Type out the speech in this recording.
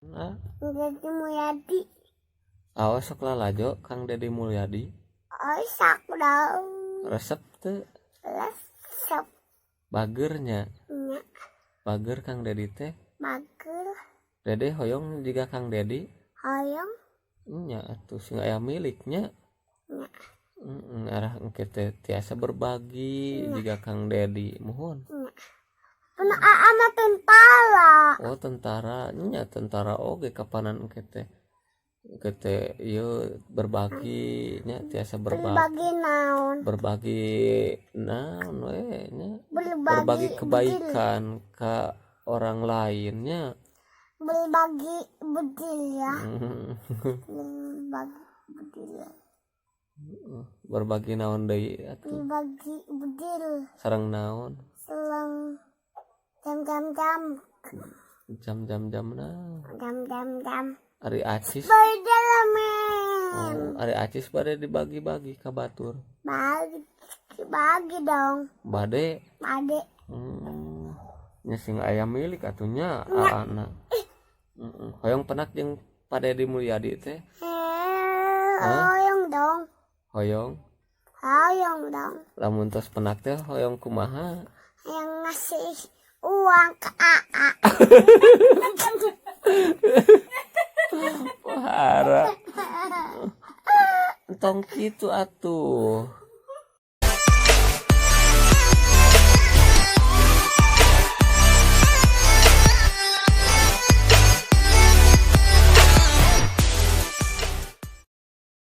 Nah. Deddy Mulyadi. Awas sok lalajo Kang Deddy Mulyadi. Oh, sok dong. Resep teu? Resep. Bagernya. Nya. Bager Kang Deddy teh. Bager. Dede hoyong jiga Kang Deddy. Hoyong. Nya atuh sing aya miliknya. Nya. Arah engke teh tiasa berbagi jiga Kang Deddy, muhun. Nya. Pernah Aa mah tentara. Oh, tentara nya, tentara oge kapanan engke teh. Engke teh ieu berbagi nya, tiasa berbagi. Berbagi naon? Berbagi naon we nya. Berbagi, berbagi kebaikan ke orang lainnya. Berbagi bedil ya. Berbagi bedil. Berbagi naon deui atuh? Berbagi bedil. Sareng naon? Selang jam jam jam. Jam jam jam nah. Jam jam jam. Ari acis. Bedil men. Oh, ari acis bade dibagi-bagi ka batur? Bagi bagi dong. Bade. Bade. Nya sing aya milik atuh nya aana. Heeh. Hoyong penak jeung Pak Dedi Mulyadi teh? Eh, hoyong dong. Hoyong. Hoyong dong. Lamun tos penak teh hoyong kumaha? Yang ngasih uang ke AA. Pohara. Entong kitu atuh.